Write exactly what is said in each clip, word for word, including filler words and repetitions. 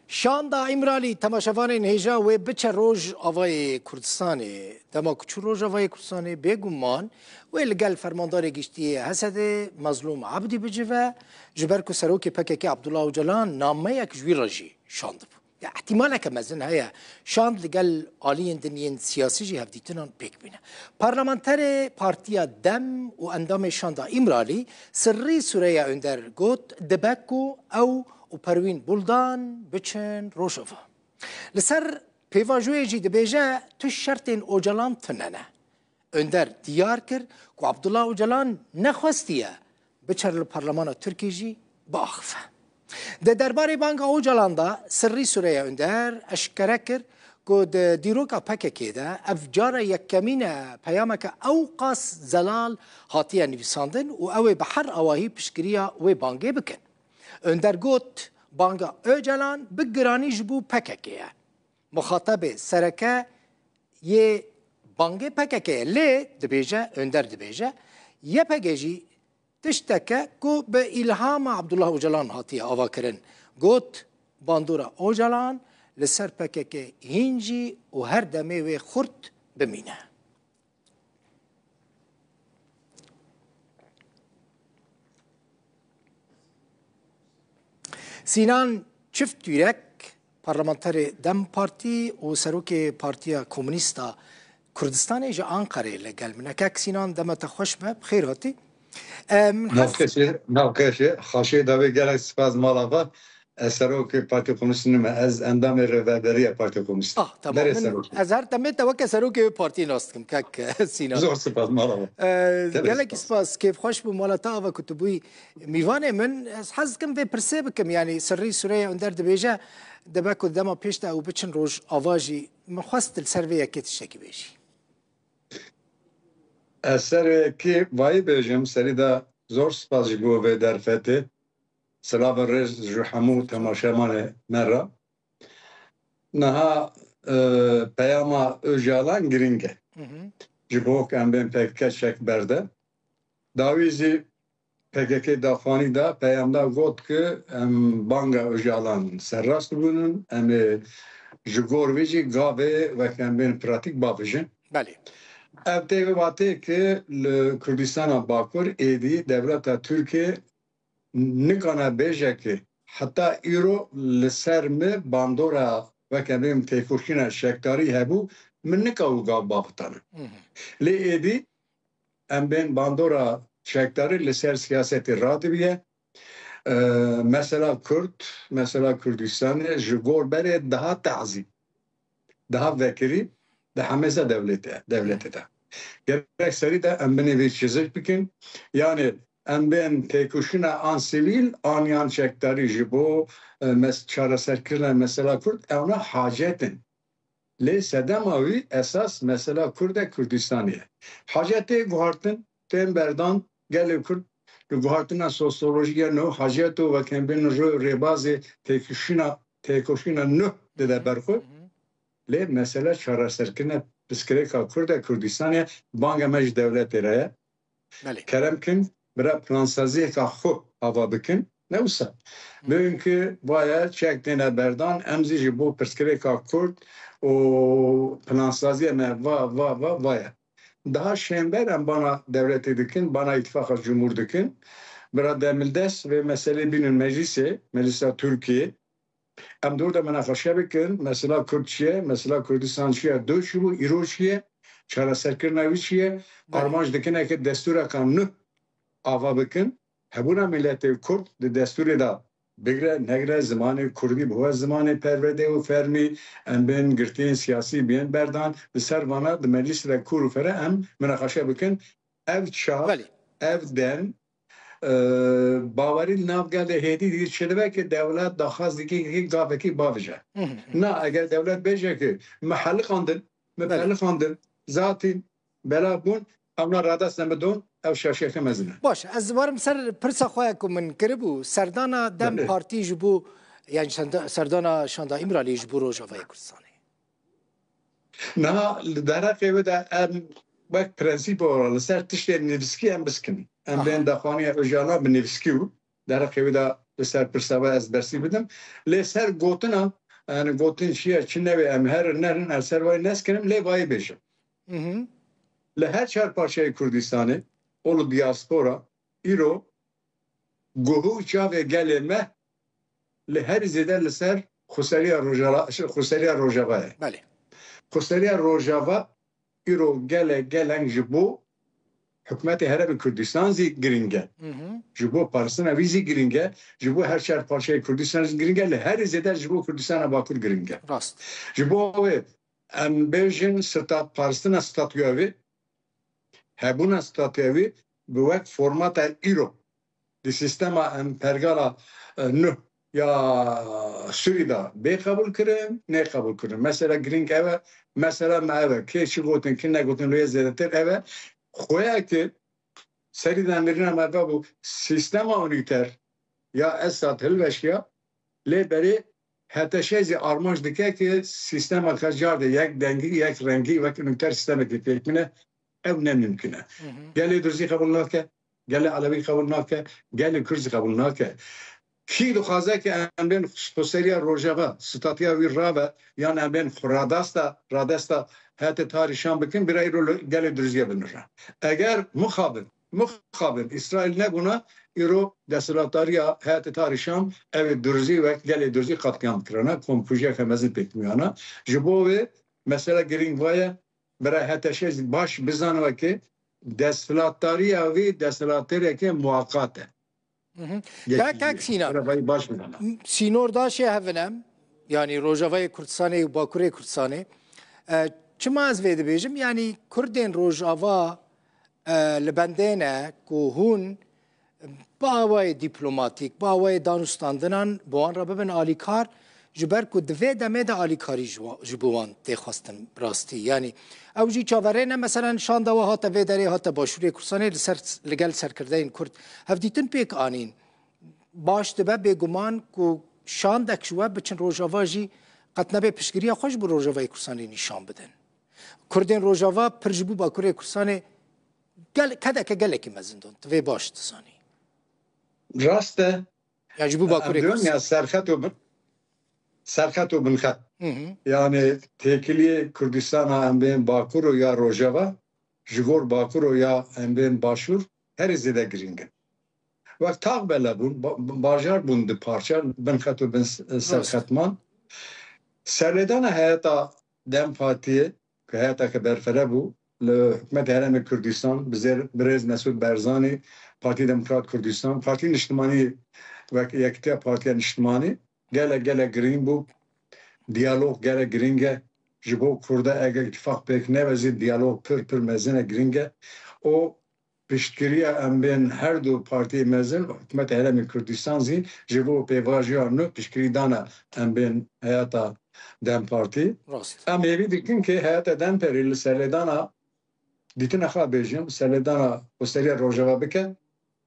Şanda Îmralî, temaşevanên hêja wê biçe Rojavayê Kurdistanê. Dema ku çû Rojavayê Kurdistanê, bêguman wê li gel Fermandarê Giştî yê H S D'ê Mezlûm Ebdî bicive, ji ber ku serokê P K K Abdullah Ocalan nameyek ji wî re jî şandibû. Ya, îhtîmaleke mezin heye, şand li gel aliyên din yên siyasî jî hevdîtinan pêk bîne. Parlamenterê Partiya Dem û endamê Şanda Îmralî Sirrî Sureya Önder got, dibe ku ew û Perwîn Buldan biçin Rojava. Li ser pêvajoyê jî dibêje, tu şertên Ocalan tune ne. Önder diyar kir ku Abdullah Ocalan nexwestiye biçer li parlemana Tirkiyê jî biaxife. Di derbarê banga Ocalan de Sirrî Sureya Önder eşkere kir ku di dîroka P K K de ev cara yekemîn e peyameke ew qas zelal hatiye nivîsandin û ew ê bi her awahî piştgiriya wê bangê bikin. Önder got, banga Ocalan bi giranî ji bo P K K ye. Muxatebê sereke yê bangê P K K ye. Lê dibêje, Önder dibêje, Y P G jî tişteke ku bi îlhama Abdullah Ocalan hatiye avakirin. Got, bandora Ocalan li ser P K K hîn jî û her demê wê xurt bimîne. Sînan Çiftdûrek, parlamenterê dem Partî û serokê Partiya Komûnîst a Kurdistanê ji Anqerê li gel min e. Kek Sînan, dema te xweş be, bi xêr hatî. E, min hez- Navxweşê, navxweşê, xaşê davê gelek spas mala xwe. Ez serokê Partiya Komûnîst nime, ez endamê rêveberiya Partiya Komûnîst. Ah, tamam. Berê Min, serokê. Ez her demê te weke serokê wê partiyê nas dikim, kek Sînan. Zor spas mala xwe. E, Gelek gelekî spas. Spas, kêfxweş bû mala te ava ku tu bûyî mîvanê min. Ez hez dikim vê pirsê bikim, yanî Sirrî Sureya Önder dibêje, dibe ku dema pêş de ew biçin Rojava jî, min xwest li ser vê yekê tiştekî bêjî. Ez ser vê yekê vayî bêjim, serî de zor spas ji bo vê derfetê. Silav û rêz ji hemû temaşevanê me re. Niha, e, peyama Ocalan girîng e. Hı hı. Ji bo ku em bên P K K çek berde. Dawî zî P K K daxuyanî da, peyam da, got ku em banga Ocalan serrast bûnin, em ê ji gor vê jî gavê wek em bên pratîk bavêjin. Belê. Ev tê wê watê ki li Kurdistana Bakur êdî dewleta Tirkiyê nikane bêje ki heta îro li ser mi bandora weke bêm têkoşîna çekdarî hebû, min nika û gav bavitane. Hı hı. Lê êdî em bên bandora çekdarî li ser siyasetê radibiye. Ee, mesela Kurd, mesela Kurdistanê ji gor berê daha tazî, daha vekirî di hemêza dewletê, dewletê de. Gerek serî de em binê vê çizik bikin. Yani em bên têkoşîna an sivîl, an yan çekdarî ji bo, e, mes-, çareserkirina mesela Kurd, ewna hacet in. Lê sedema wî esas mesela Kurd e, Kurdistanê ye. Hacetê guhartin, tên berdan, gelê Kurd li guhartina sosyolojî ya nû, haceto wekembên rê-, rêbazê têkoşîna, têkoşîna nû dide ber xwe. Hı hı. Lê mesela çareserkirina pirsgirêka Kurd e, Kurdistanê ye, banga me ji dewletê re ye. Belê. Kerem kin, bira plansaziyeka xwe ava bikin. Ne wisa. Hı. Bibin ki vaya çek têne berdan, em zî ji bo pirsgirêka Kurd û plansaziya me va, va, va, vaya. Daha şênber em bana dewletê dikin, bana îtifaqa cumhur dikin. Bira Demildest vê meselê bînin meclisê, meclisa Tirkiyê. Em dor de minaqeşe bikin, mesela Kurd çi ye, mesela Kurdistan çi ye, do çi bû, îro çi ye, çareserkirina wî çi ye, Belê. Armanc dikine ki destûreka nû ava bikin. Hebûna miletê Kurd di destûrê de bigre, negre, zimanê Kurdî bibe zimanê perwerdê û fermî, em bên girtiyên siyasî biyên berdan, li ser vana di meclîs de kûr û fere em minaqeşe bikin. Ev çax, Belê. Ev dem, e, bawerî li nav gelê hêdî dî çi dibe ki dewlet daxwaz dike ki gavekî bavêje. Hı hı. Na, eger dewlet bêje ki me heliqandin, me Belê. Peliqandin, zatîn, bela bûn, ewna radestine me don, ew şaşiyeke mezin e. Baş, ez warim ser pirsa xwe ku min kiribû, serdana dem Belê. Partî ji bo, yani senda-, serdana Şanda Îmralî ji bo Rojavayê Kurdistanê. Niha li derheqê wê de em wek prensîpo re li ser tiştên nivîskî em biskinin. Em Aha. Bên daxwaniya Ocalan bi nivîskî û derheqê wê de li ser pirsa we ez bersî bidim. Lê ser gotina, yani gotin çi ye, çi newê, em herin nerin, ez ser wayê neskirim, lê vayê bêjim. Hı hı. Li her çar parçeyê Kurdistanê û li diaspora îro guh û çavê gelê me li herî zêde li ser xweseriya Rojava, xweseriya Rojava ye. Belê. Xweseriya Rojava îro gelek gelek ji bo hikûmetê Herêmê Kurdistan zî girîng e. Hı hı. Ji bo paristina wî zî girîng e. Ji bo her çar parçeyê Kurdistan zî girîng e. Li herî zêde ji bo Kurdistana Bakur girîng e. Rast. Ji bo wê em bêjin stat-, paristina statûya wê, hebûna statûya wê bi wek formata îro di sîstema em pergala, e, nuh ya Sûrî de bê qebûl kirin, nê qebûl kirin. Mesela girîng ev e, mesela me ev e. Kê çi gotin, kê negotin, lê zêdetir ev e. Xoya ki serî de mirina me vebû sîstema unîter ya Esad hilweşiya, lê berê H T Ş zî armanc dike ki sîstemeke car de yek dengî, yek rengî wek unîter sîstemekê pêk bine. Ew ne mimkun e. Hı hı. Gelê Durzî qebûl nake, gelê Elewî qebûl nake, gelê Kurd zî qebûl nake. Kî dixwaze ki em bên xweseriya Rojava, statûya wî rabe, yan em bên xwe radesta, radesta Heyetê Tahrir Şam bikin, bira îro li gelê Durziyê binire. Eger mixabin, mixabin Îsraîl nebûna, îro desthilatdariya Heyetê Tahrir Şam ew ê Durzî wek gelê Durzî qetlîam kirana, komkujiyeke mezin pêk miyana. Ji bo wê mesele girîng vaye, bira H T Ş zî baş bizanibe ki desthilatdariya wî desthilatdariyeke muwaqat e. Hı hı. Kak, kak Sînan. Bira vayî baş bizane. Sînor daşê hevine, yanî Rojavayê Kurdistanê û Bakurê Kurdistanê. E, çima ez vê dibêjim? Yanî Kurdên Rojava, e, li bendê ne ku hûn bi awayê dîplomatîk, bi awayê danûstandinan bi wan re bibin alîkar, ji ber ku di vê demê de alîkarî ji wa-, ji bo wan tê xwestin bi rastî. Yanî ew jî çaverê ne, meselen şanda we hate vê derê, hate Başûrê Kurdistanê li ser, li gel serkirdeyên Kurd hevdîtin pêk anîn. Baş dibe bêguman ku şandek ji we biçin Rojava jî qet nebe piştgiriya xwe ji bo Rojavayê Kurdistanê nîşan bidin. Kurdên Rojava pir ji bo Bakurê Kurdistanê gel-, kedeke gelekî mezin don. Tu vê baş dizanî. Rast e. Ya ji bo Bakurê Em diyon ya Kurdistanê. Serxet û bin-, serxet û binxet. Hı hı. Yani têkiliyê Kurdistana em bên Bakur û ya Rojava, ji gor Bakur û ya em bên Başûr herî zêde girîng in. Wek tax bele bûn, ba-, bajar bûn di parça, binxet û bin s-, Rast. serxet man. Serlêdana heyeta DEM Partiyê, ku heyeteke berfere bû, li hikûmetê Herêmê Kurdistan, bi zêr-, birêz Mesûd Berzanî, Partî Demokrat Kurdistan, Partî Niştimanî wek Yekîtiya Partiya Niştimanî, gelek, gelek girîng bû. Diyalog gelek girîng e. Ji bo Kurda eger îtîfaq pêk nebe zî diyalog pir, pir mezin e, girîng e. Û piştgiriya em bên her du partiyê mezin û hikûmetê Herêmê Kurdistan zî ji bo pêvajoya nû piştgirî dana em bên heyeta DEM Partî. Rast. Em hêvî dikin ki heyeta DEM Parî li serlêdana dîtina xwe bêjim, serlêdana xweseriya Rojava bike,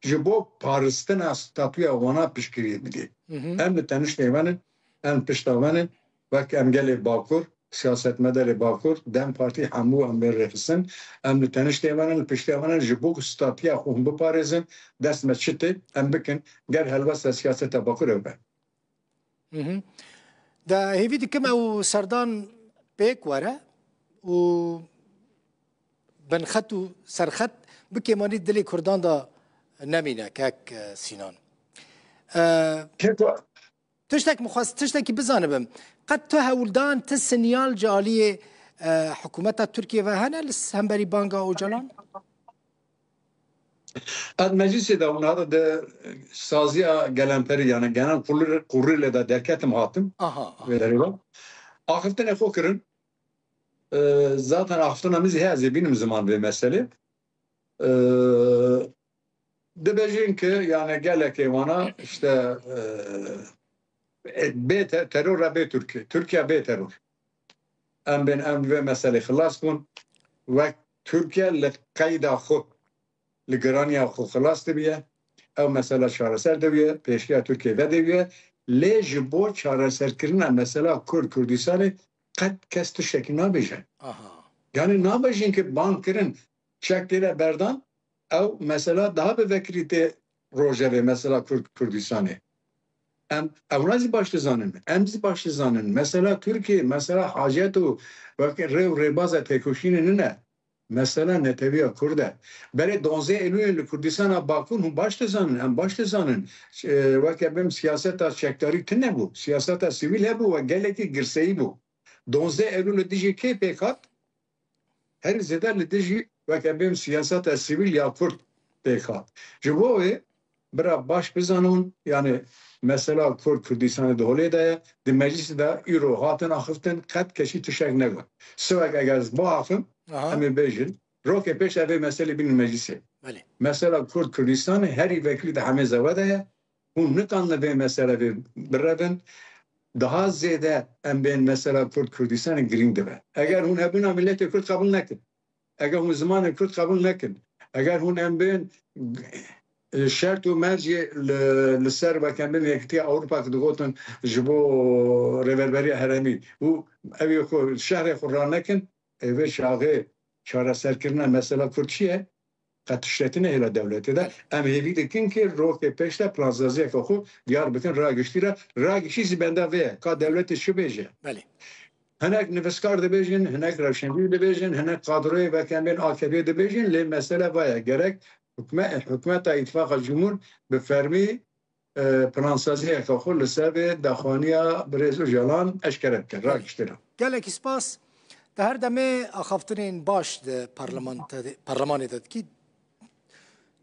ji bo paristina statûya wana piştgiriyê bidê. Hı hı. Em li teniştê we ne, em pişta we ne, wek em gelê Bakur, siyasetmedarê Bakur, DEM Partî hemû em bên rêxistin, em li teniştê we ne, li piştê we ne, ji bo ku statûya xwe hûn biparêzin, dest me çi tê, em bikin, ger helwesta siyaseta Bakur ew be. Hı hı. De hêvî dikim ew serdan pêk were û binxet û serxet bi kêmanî dilê Kurdan de nemîne, kek, e, Sînan. E, Keko, tiştek min xwest, tiştekî bizanibim. Qet tu hewldan, tu sinyal ji aliyê, e, hikûmeta Tirkiyê ve hene li s-, hemberî banga Ocalan? Ez meclîsê de hûn hate di saziya gelemperî, yani genel kurulê, kurulê de derketim hatim. Aha, aha. Vê derê ve. Axiftinê xwe kirin. E, zaten axiftina min zî heye, ez ê bînim ziman vê meselê. E, dibêjin ki, yani gelekê wana işte, e, e, bê te-, teror re bê Tirkiye. Tirkiye bê teror. Em bên em vê meselê xilas bûn. Wek Tirkiye li qeyda xwe, li giraniya xwe xilas dibiye. Ew mesela çareser dibiye, pêşiya Tirkiye vedêbiye. Lê ji bo çareserkirina mesela Kurd Kurdistanê qet kes tiştekî nabêje. Aha. Yani nabêjin ki bang kirin, çek têne berdan, ew mesela daha bi vekirî tê rojevê, mesela Kurd Kurdistanê. Em, ewna zî baş dizanin. Em zî baş dizanin. Mesela Tirkiye, mesela hacet û weke rê û rêbaza têkoşînê nine. Mesela netewiya Kurd e. Berê donzdeh Eylûlê li Kurdistana Bakur hûn baş dizanin, em baş dizanin. E, weke bim siyaseta çekdarî tune bû. Siyaseta sivîl hebû we gelekî girseyî bû. Donzdeh Eylûlê dijî kê pêk hat? Herî zêde li dijî weke bim siyaseta sivîl ya Kurd pêk hat. Ji bo wê bira baş bizanin, yani mesela Kurd Kurdistanê di holê de ye, di meclisê de îro hatin axiftin, qet kesî tiştek negot. Siwek eger ez biaxim, Aha. em ê bêjin, rokê pêş de vê meselê bînin meclisê. Belê. Mesela Kurd Kurdistanê herî vekilî di hemê zewe de ye, hûn nikan li vê meselevê birevin, daha zêde em bên mesela Kurd Kurdistanê girîng dibe. Eger hûn hebûna miletê Kurd qebûl nekin, eger hûn zimanê Kurd qebûl nekin, eger hûn em bên, e, şert û mercê li, li ser weke em bên Yekîtiya Ewropa ki digotin ji bo rêverberiya herêmî û ew ê xwe şehrê xwe ranekin, ê vê çaxê çareserkirina mesela Kurd çi ye? Qet tiştekî nehêla dewletê de. Belê. Em hêvî dikin ki rokê pêş de plansaziyeke xwe diyar bikin ragiştî re. Ragiştî zî benda vê ye. Ka dewletê çi bêje? Belê. Hinek nivîskar dibêjin, hinek rewşenbîr dibêjin, hinek kadroyê weke em bên A K P'ê dibêjin, lê mesele va ye. Gerek hukme-, hikûmeta Îtifaqa Cumhur bi fermî, e, plansaziyeke xwe li ser vê daxwaniya birêz Ocalan eşkere bike, ragiştire. Gelekî spas. Di her demê axaftinên baş di parlamenta-, parlemanê de dikî.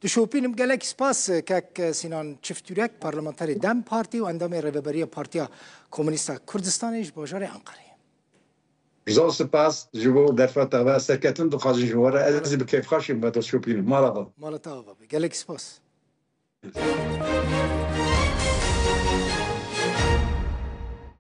Dişopînim, gelekî spas, kek Sînan Çiftürek, parlamenterê DEM Partî û endamê Rêveberiya Partiya Komûnîst a Kurdistanê ji bajarê Enqereyê. Zor spas ji bo derfeta we. Serketin dixwazin ji we re. Ez jî bi kêfxweşî me dest şopînim. Mala we. Mala te ava be. Gelekî spas.